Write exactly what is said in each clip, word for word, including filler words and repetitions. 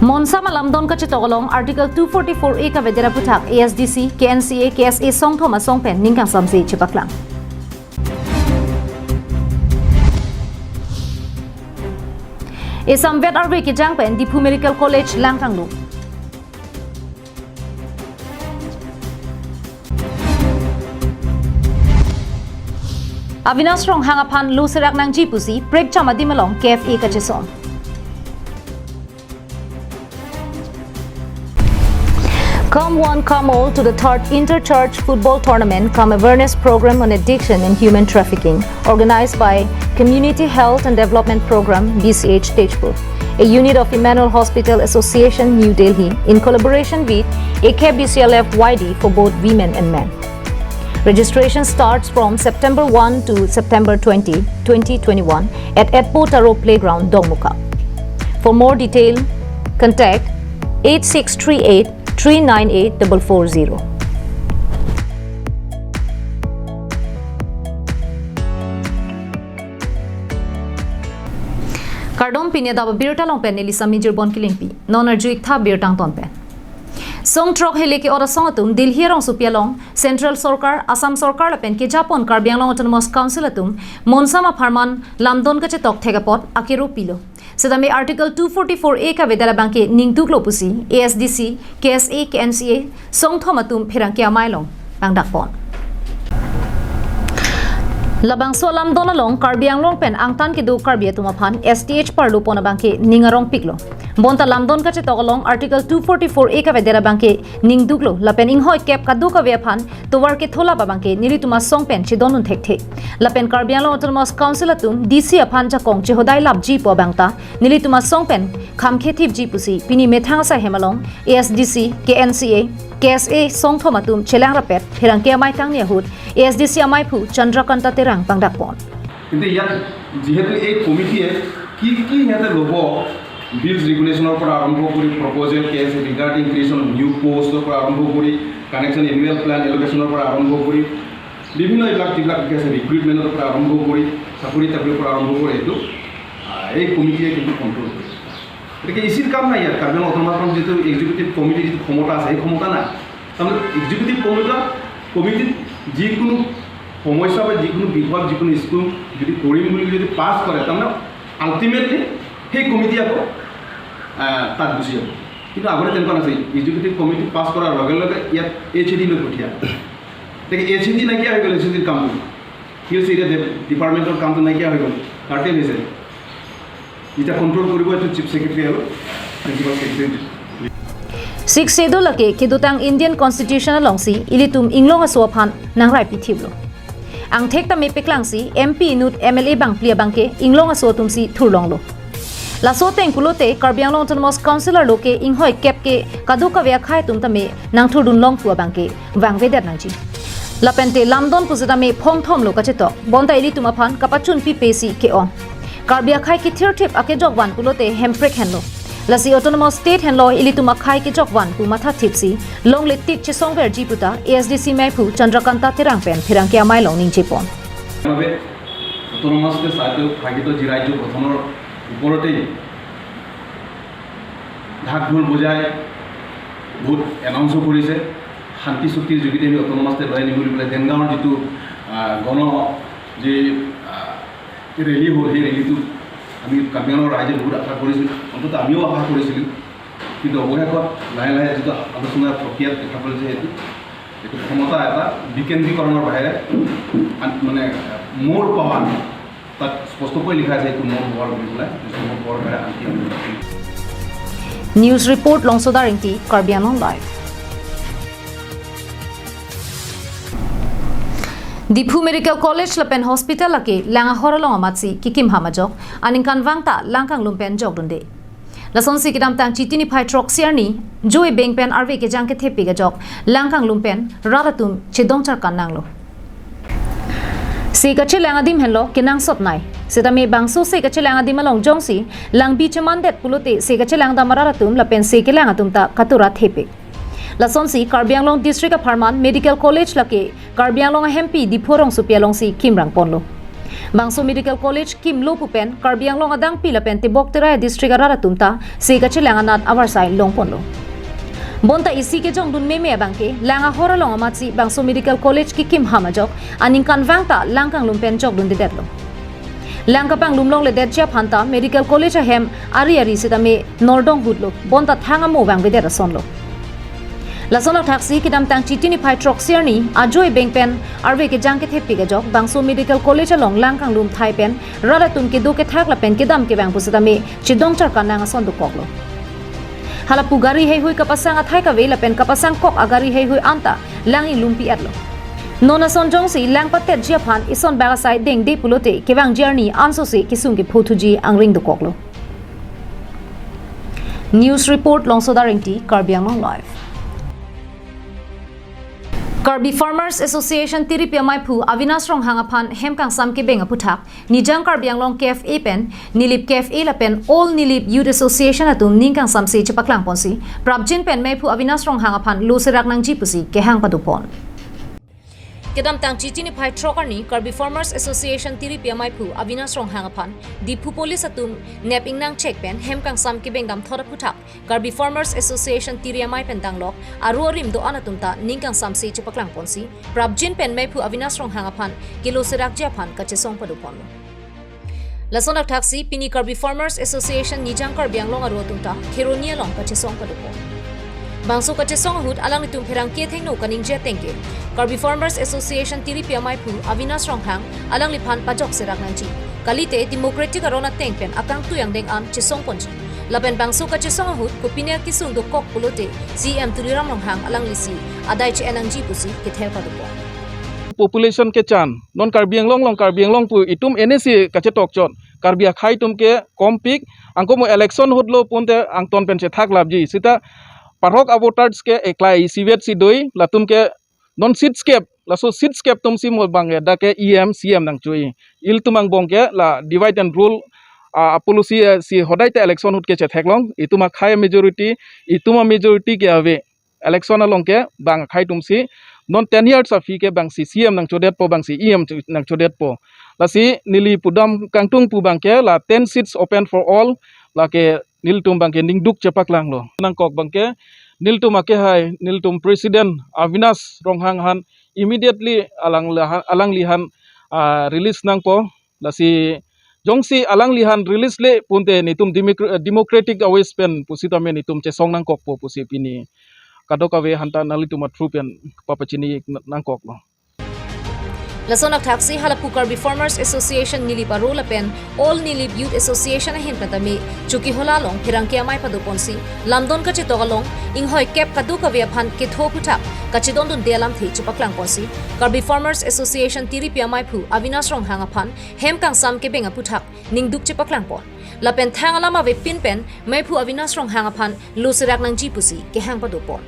Monsam alamdon kachetok along Article two forty-four A kavedet aphuthak A S D C, K N C A, K S A songthom asong pen ning kangsamse chepaklang. Esamvet arve kejang pen Diphu Medical College langkanglum. Avinash Ronghang aphan lo serak nangji pusi prekjam adim along K F A kachesom. Come one, come all to the third Inter-Church Football Tournament cum Awareness Program on Addiction and Human Trafficking, organized by Community Health and Development Program, B C H Tezpur, a unit of Emmanuel Hospital Association, New Delhi, in collaboration with A K B C L F Y D for both women and men. Registration starts from September one to September twenty, twenty twenty-one at Etpo Taro Playground, Dongmukak. For more detail, contact eight six three eight three nine eight double four zero. Kardom, pini adap abirta along pen neli Sami Jirbon Kilingpi. Non arju-ik tha birta angton pen. Song throk hile ke-ot asong atum Delhi arongsopi along Central Sorkar, Assam Sorkar lapen kejapon Karbi Anglong Autonomous Council atum monsam apharman lamdon kachetok thek apot akero pilo. Setame Article two forty-four A kavedet abangke ningduklo pusi A S D C, K S A, K N C A songthom atum pherangke amei along pangdakpon. Labangso alamdon along Karbi Anglong pen angtan kedo Karbi atum aphan S T H parlopon abangke ning arongpiklo. Bonta lamdon kachetok along Article two forty-four A kavedet abangke ningduklo lapen inghoi kep kadokave aphan tovar ketholap abangke nelitum asong pen chedondun thekthe. Lapen Karbi Anglong Autonomous Council atum D C aphan jakong chehodai lapji pu abangta nelitum asong pen kham khethipji pusi pini methang asai hem along A S D C, K N C A, K S A songthom atum chelang rapet pherangke amei tangni ahut A S D C ameiphu Chandrakanta Terang pangdakpon. কিন্তু ইয়াত যিহেতু এই কমিটিয়ে কি কি সিহঁতে ল'ব, বিলছ ৰেগুলেশ্যনৰ পৰা আৰম্ভ কৰি proposal case regarding creation of new পষ্টৰ পৰা আৰম্ভ কৰি কানেকশ্যন এনুৱেল প্লেন এল'কেশ্যনৰ পৰা আৰম্ভ কৰি বিভিন্ন এইবিলাক যিবিলাক কেছ ৰিক্ৰুটমেণ্টৰ পৰা আৰম্ভ কৰি চাকৰি তাকৰিৰ পৰা আৰম্ভ কৰি এইটো, আহ, এই কমিটিয়ে কিন্তু কণ্ট্ৰল কৰে। গতিকে ইচিৰ কাম নাই ইয়াত, কাৰ্বি আংলং অট'নমাছ যিটো এক্সিকিউটিভ কমিটিৰ যিটো ক্ষমতা আছে, সেই ক্ষমতা নাই। তাৰমানে এক্সিকিউটিভ কমিটি, কমিটিত যিকোনো সমস্যা বা যিকোনো বিষয়ত যিকোনো স্কিম যদি কৰিম বুলি যদি পাছ কৰে, তাৰমানে আল্টিমেটলি সেই কমিটি আকৌ, আহ, তাত গুচি যাব। কিন্তু আগতে তেনেকুৱা নাছিল। এক্সিকিউটিভ কমিটি পাছ কৰাৰ লগে লগে ইয়াত এইচ এ ডি লৈ পঠিয়ায়। গতিকে এইচ এ ডি নাইকিয়া হৈ গ'ল, এইচ এ ডিৰ কামটো। হিলছ এৰিয়া ডে-, ডিপাৰ্টমেণ্টৰ কামটো নাইকিয়া হৈ গ'ল, কাৰ্টেল হৈছে। এতিয়া কণ্ট্ৰল কৰিব এইটো চিফ ছেক্ৰেটাৰী আৰু principal secretary. Sixth Schedule lake kedotang Indian Constitution alongsi ilitum inglong aso aphan nangrai pithiplo. Angthek tame peklangsi M P inut M L A bangphli abangke inglong aso atumsi thurlonglo. Laso ateng pulote Karbi Anglong Autonomous Council arlo ke inghoi kep ke kadokave akhei atum tame nangthurdunlong pu abangke vangvedet nangji. Lapente lamdon pu setame phongthomlo kachetok. Bonta ilitum aphan kapachunpipesi ke-ong. Karbi akhei kethirthip akejokvan pulote hemprek henlo. Lasi Autonomous State henlo ilitum akhei kejokvan pu mathathipsi longle tik chesongverji puta A S D C meiphu Chandrakanta Terang pen pherangke amei along ningjepon. বাবে অট'নমাছকে চাৰ্কেল ভাগিত যি ৰাজ্য গঠনৰ ওপৰতেই ঢাক ঢোল বজাই বহুত এনাউন্সো কৰিছে। শান্তি চুক্তিৰ যোগেদি আমি অট'নমাছ ষ্টেট লৈ আনিম বুলি পেলাই দেনগাঁৱৰ যিটো, আহ, গণ যি, আহ, ৰেলী হ'ল, সেই ৰেলীটো আমি কাৰ্বি আংলঙৰ ৰাইজে বহুত আশা কৰিছিল, অন্ততঃ আমিও আশা কৰিছিলোঁ। কিন্তু অৱশেষত লাহে লাহে যিটো আলোচনাৰ প্ৰক্ৰিয়াত দেখা গ'ল যে এইটো, এইটো ক্ষমতা এটা বিকেন্দ্ৰীকৰণৰ বাহিৰে আন-, মানে, মোৰ পাৱাৰ তাত স্পষ্টকৈ লিখা আছে, এইটো মোৰ পাৱাৰ বুলি পেলাই, এইটো মোৰ পাৱাৰ বাহিৰে আনকি আমি News report, Longsodar Ingti, Karbi Anglong Live. Diphu Medical College lapen Hospital lake lang ahor along amatsi kekim ham ajok, aningkanvang ta langkanglum pen jokdunde. Lasonsi kedamtang Chiti niphai throksi arni, joi beng pen arve kejang kethepik ajok langkanglum pen rat atum chedongchar kan nanglo. Se kachelang adim henlo kenangsot nei. Setame bangso se kachelang adim along jongsi langbi chemandet pulote se kachelang dam arat atum lapen se kelang atum ta katura thepik. Lasonsi Karbi Anglong District apharman Medical College lake Karbi Anglong ahempi Diphu arongsopi alongsi kimrang ponlo. Bangso Medical College kimlo pu pen Karbi Anglong adangpi lapen tebok terai district arat atum ta se kachelang anat avarsai longponlo. Bonta isi kejongdun meme abang ke lang ahor along amatsi bangso Medical College kekim ham ajok aningkanvang ta lang kanglum pen jokdundedetlo. Lang kapanglum longledetji aphan ta Medical College ahem ari ari sitame nordong ahutlo, bonta thang amo vangvedet asonlo. Lason athaksi kedamtang Chiti niphai throksi arni ajoine beng pen arve kejang kethepik ajok bangso Medical College along lang kanglum thai pen rat atum kedo kethak lapen kedam kevang pusitame chedong charkan nang ason dokoklo. Halapu gari heihui kapasang athai kave lapen kapasangkok agari heihui anta lang inglumpi-etlo. Non ason jongsi lang patetji aphan ison bak asai dengde pulote kevangji arni ansosi kesung kephothuji angring dokoklo. News report, Longsoda Rengti, Karbi Anglong Live. Karbi Farmers Association tiripi amaiphu Avinash Ronghang aphan hem kangsam kebeng aphuthak Nijang Karbi Anglong K F A pen Nilip K F A lapen All Nilip Youth Association atum ning kangsamse chepaklangponsi prapjin pen meiphu Avinash Ronghang aphan lo serak nangji pusi kehang padopon. Kedamtang Chiti niphai throk arni Karbi Farmers Association tiripi amaiphu Avinash Ronghang aphan Diphu Police atum nep ingnang chek pen hem kangsam kebeng damthot aphuthak Karbi Farmers Association tiri amei pen danglok aro arim do-an atum ta ning kangsamse chepaklangponsi prapjin pen meiphu Avinash Ronghang aphan kelo serakji aphan kachesong padoponlo. Lason athaksi pini Karbi Farmers Association Nijang Karbi Anglong aro atum ta Kheroni along kachesong padopon. Bangso kachesong ahut alanglitum pherangke thengno kaningje ateng ke Karbi Farmers Association tiripi amaiphu Avinash Ronghang alangliphan pajok serak nangji, kalite democratic aron ateng pen akangtui angdeng an chesongponji. Lapen bangso kachesong ahut kopine kesung dokok pulote C E M Tuliram Ronghang alanglisi adai che-en nangji pusi kether padopon. Population kechan, non Karbi Anglong along, Karbi Anglong pu itum N S C kachetok chot, Karbi akhei atum ke kompik, angkomo election ahutlo pute angton pen chethak lapji. Sita parok avoters ke eklai isivet si doi, latum ke non seats kep, laso seats kep atumsi mo abang ke dak ke E M, C E M nangcho-i. Ilitum angbong ke la divide and rule, ah, policy, eh, si hodai ta election ahut ke chetheklong, itum akhei majority, itum a majority ke ave. Election along ke bang akhei atumsi non ten years aphi ke bangsi C E M nangchodetpo, bangsi E M chu-, nangchodetpo. Lasi neli pudam kangtung pu abang ke la ten seats open for all, lake nelitum abang ke ningduk chepaklanglo. Nangkok abang ke nelitum akehai, nelitum President Avinash Ronghang aphan immediately alang laha-, alangliphan, ah, release nangpo. Lasi jongsi alangliphan release le pute netum democr-, democratic aways pen pusitame netum chesong nangkokpo pusi pini kadokave aphanta nanglitum a-through pen papachini nangkoklo. Lason athaksi halapu Karbi Farmers Association Nilip aro lapen All Nilip Youth Association ahin pen tame Chokihola along pherangke amei padoponsi lamdon kachetok along inghoi kep kadokave aphan ketho aphuthak kachedondunde alamthe chepaklangponsi Karbi Farmers Association tiripi amaiphu Avinash Ronghang aphan hem kangsam kebeng aphuthak ningduk chepaklangpon. Lapen thang alam avepin pen meiphu Avinash Ronghang aphan lo serak nangji pusi kehang padopon.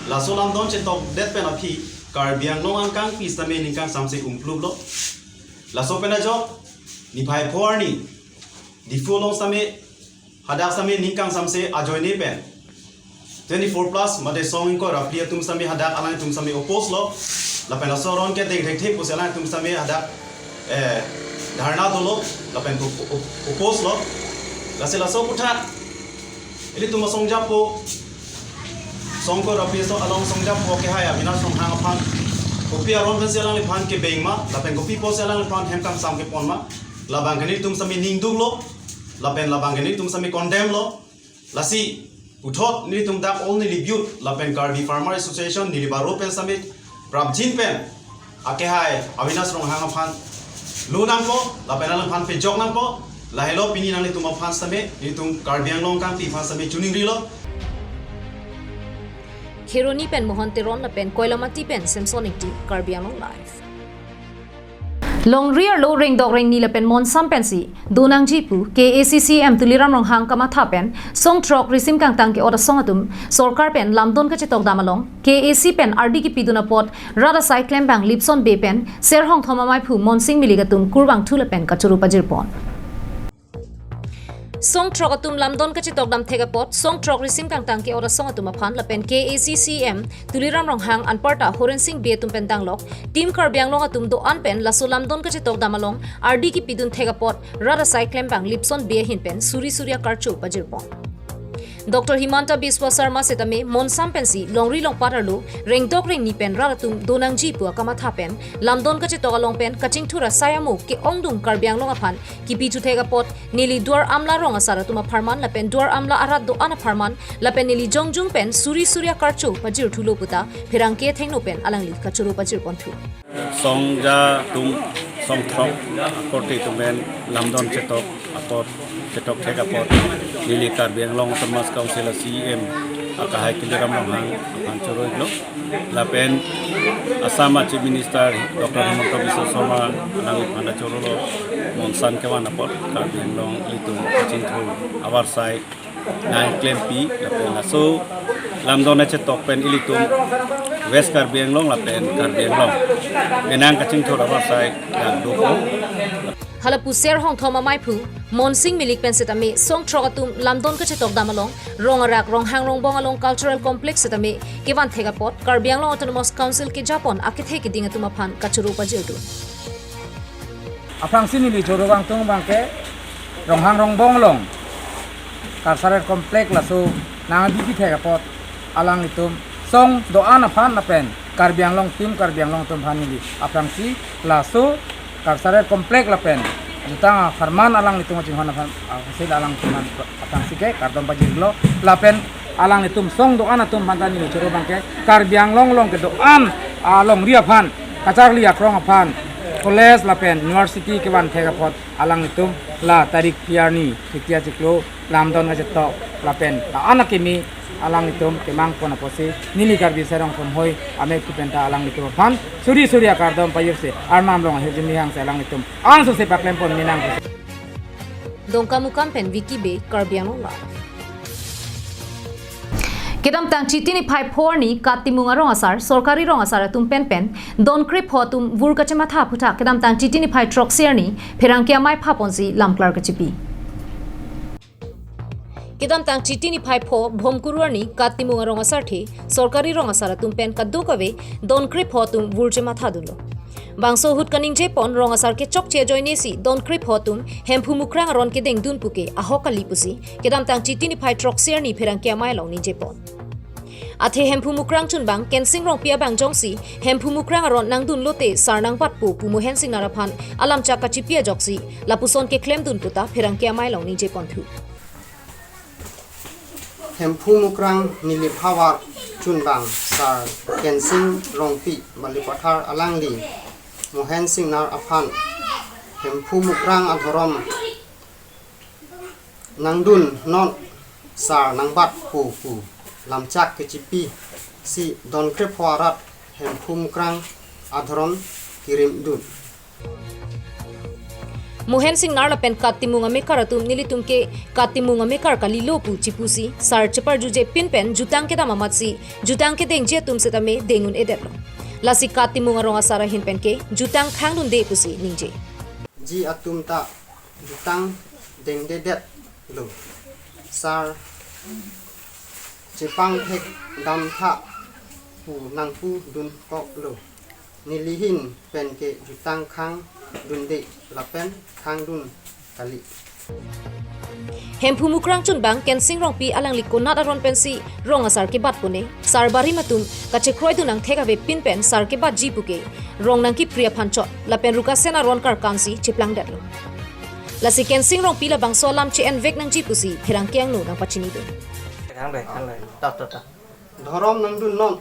Laso lamdon chetokdet pen aphi Karbi Anglong angkangpi sitame ning kangsamse umpluplo. Laso pen ajok niphai pho arni Diphu along sitame hadak sitame ning kangsamse ajoine pen twenty-four plus mate song ingkoi ra phli atum sitame hadak alanglitum sitame oppose lo. Lapen laso aron ke dengthekthe pusi alanglitum sitame hadak, eh, dharna dolo lapen op-, op-, oppose lo. Lasi laso aphuthak ilitum asong japo, song ingkoi ra phli aso along song japo akehai Avinash Ronghang aphan kopi aron pensi alangliphan kebeng ma lapen kopi apotsi alangliphan hem kangsam kepon ma, labang ke nelitum sitame ningduklo lapen labang ke nelitum sitame condemn lo. Lasi puthot nelitum dak All Nilip Youth lapen Karbi Farmer Association Nilip aro pen sitame prapjin pen akehai Avinash Ronghang aphan lo nangpo lapen alangliphan pejok nangpo. Lahelo pini nanglitum aphan sitame, nelitum Karbi Anglong angkangpi aphan sitame choningrilo. Kheroni pen Mohon Teron lapen Koilamati pen Samson Ingti, Karbi Anglong Live. Longri arlo rengdok rengni lapen monsam pensi do nangji pu K A A C C M Tuliram Ronghang kamatha pen song throk risim kangtang ke-ot asong atum sorkar pen lamdon kachetok dam along K A A C pen ardi kepidun apot rat asai klembang Lipson Bey pen Serhongthom amaiphu Monsing Milik atum kurvangthu lapen kachoro pajirpon. Song throk atum lamdon kachetok damthek apot, song throk risim kangtang ke-ot asong atum aphan lapen K A A C C E M Tuliram Ronghang anparta Horensing Bey atum pen danglok, Team Karbi Anglong atum do-an pen laso lamdon kachetok dam along ardi kipidun thek apot rat asai klembang Lipson Bey ahin pen suri suri akarcho pajirpon. Doctor Himanta Biswa Sarma setame monsam pensi longri longpat arlo rengdok rengni pen rat atum donangji pu akamatha pen lamdon kachetok along pen kachingthur asai amo ke-ongdung Karbi Anglong aphan kipi chuthek apot neli Duar Amla rong asar atum apharman lapen Duar Amla arat do-an apharman lapen neli jongjung pen suri suri akarcho pajirthulo puta pherangke thengno pen alangli kachoro pajirponthu. Songja atum song throk akorte atum pen lamdon chetok apot, chetok thek apot neli Karbi Anglong Autonomous Council a C E M akehai Tuliram Ronghang aphan choro-iklo. Lapen Assam a Chief Minister Doctor Himanta Biswa Sarma alangli aphan ta chorolo, monsam kevan apot Karbi Anglong ilitum kachingthur avarsai nangklempi lapen laso lamdon achetok pen ilitum West Karbi Anglong lapen Karbi Anglong penang kachingthur avarsai nangdoko. Hala pu Ser Hongthom amaiphu Monsing Milik pen setame song throk atum lamdon kachetok dam along Rong Arak Ronghang Rongbong along Cultural Complex setame kevan thek apot Karbi Anglong Autonomous Council kejapon akethe keding atum aphan kachoro pajirdun. Aphrangsi neli choro kangtung abangke Ronghang Rongbong along Cultural Complex laso nangbipi thek apot alanglitum song do-an aphan lapen Karbi Anglong, Team Karbi Anglong atum aphan neli aphrangsi laso Cultural Complex lapen jutang apharman alanglitum kachinghon aphan, ah, hasil alanglitum aphan aphrangsi ke kardom pajirlo lapen alanglitum song do-an atum aphan ta neli choro abangke Karbi Anglong along kedo-an alongri aphan, kacharli akrong aphan, college lapen university kevan thek apot alanglitum la tarik phli arni Thritiya chiklo lamdon kachetok lapen la-an akimi alanglitum kemangpon apotsi neli Karbi Sai Rongphom Hoi amektu pen ta alanglitum aphan suri suri akardom pajirsi arnam along ahirjume hangsi alanglitum angsose paklempon menang. Dongkamukam pen Vicky Bey, Karbi Anglong Live. Kedamtang Chiti niphai pho arni Kat Timung arong asar, sorkari rong asar atum pen pen don krepho atum vur kachematha aphuthak kedamtang Chiti niphai throksi arni pherangke amei phaponsi lamklar kachipi. Kedamtang Chiti niphai pho Bhomkuru arni Kat Timung arong asarthe sorkari rong asar atum pen kadokave don krepho atum vur chemathadunlo. Bangso ahut kaningjepon rong asar kechokche ajoinesi don krepho atum Hemphu Mukrang aron kedengdun puke ahok kali pusi kedamtang Chiti niphai throksi arni pherangke amei along ningjepon. Athe Hemphu Mukrang chunbang Kensing Rongpi abang jongsi Hemphu Mukrang aron nangdunlote sar nangbatpo pu Mohen Singnar aphan alamchak kachipi ajoksi lapuson keklemdun puta pherangke amei along ningjeponthu. Hemphu Mukrang nilip havar chunbang sar Kensing Rongpi Balipathar alangli Mohen Singnar aphan Hemphu Mukrang adhorom nangdunnon sar nangbatpo pu lamchak kechipisi don krepho arat Hemphu Mukrang adhorom kirimdun. Mohen Singnar lapen Kat Timung amekar atum nelitum ke Kat Timung amekar kalilo pu chipusi sar cheparjuje pin pen jutang kedam amatsi jutang kedengji atum setame deng un-edetlo. Lasi Kat Timung arong asar ahin penke jutang khangdunde pusi ningje. Ji atum ta jutang dengdedetlo. Sar chepangthek damtha pu nangpudunkoklo. Nelihin penke jutang khangdunde lapen khangdun kali. Hemphu Mukrang chunbang Kensing Rongpi alangli konat aron pensi rong asar kebatpone, sar barim atum kachekroidun angthek ave pin pen sar kebatji puke rong nangkipri aphan chot lapen Rukasen aron karkansi cheplangdetlo. Lasi Kensing Rongpi labangso alam che-envek nangji pusi pherangke angno nangpachinidun. Thang dai, thang dai. Ta, ta, ta. Dhorom nangdunnon,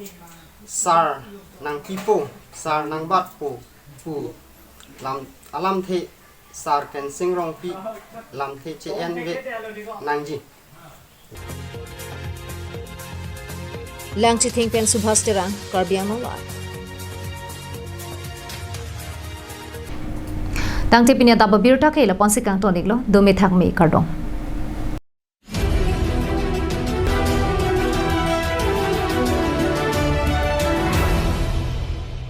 sar nangpipo, sar nangbatpo pu lam alamthe sar Kensing Rongpi lamthe che-envek nangji. Langchithing pen Subhas Terang, Karbi Anglong Live. Tangte pini adap abirta ke lapu-ansi kangton-iklo, dome thakme kardom.